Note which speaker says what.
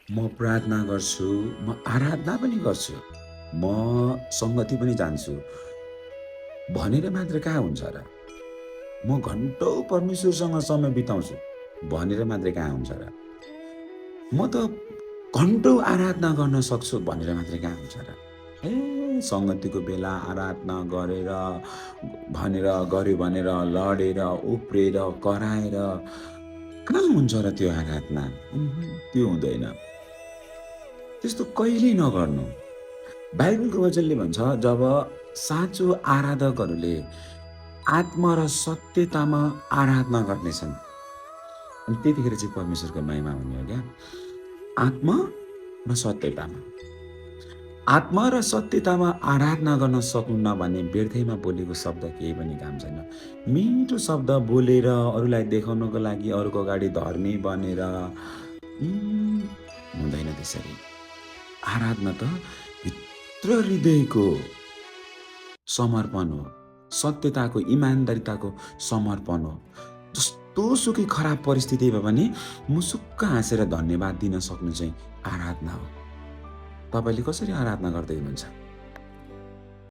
Speaker 1: म प्रार्थना गर्छु, म आराधना पनि गर्छु, म सङ्गति पनि जान्छु भनेर मात्र कहाँ हुन्छ र? म घन्टौँ परमेश्वरसँग समय बिताउँछु भनेर मात्रै कहाँ हुन्छ र? म त घन्टौँ आराधना गर्न सक्छु भनेर मात्रै कहाँ हुन्छ र? सङ्गतिको बेला आराधना गरेर गऱ्यो भनेर लडेर, उफ्रेर, कराएर कहाँ हुन्छ र त्यो आराधना? त्यो हुँदैन। त्यस्तो कहिल्यै नगर्नु। बाइबलको वचनले भन्छ जब साँचो आराधकहरूले आत्मा र सत्यतामा आराधना गर्नेछन् अनि त्यतिखेर चाहिँ परमेश्वरको महिमा हुने हो क्या। आत्मा र सत्यतामा। आत्मा र सत्यतामा आराधना गर्न सक्नुहुन्न भने व्यर्थैमा बोलेको शब्द केही पनि काम छैन। मिठो शब्द बोलेर अरूलाई देखाउनको लागि अरूको अगाडि धर्मी बनेर हुँदैन त्यसरी। आराधना त भित्र हृदयको समर्पण हो, सत्यताको, इमान्दारिताको समर्पण हो। जस्तो सुकै खराब परिस्थिति भए पनि मुसुक्क हाँसेर धन्यवाद दिन सक्नु चाहिँ आराधना हो। तपाईँले कसरी आराधना गर्दै हुनुहुन्छ?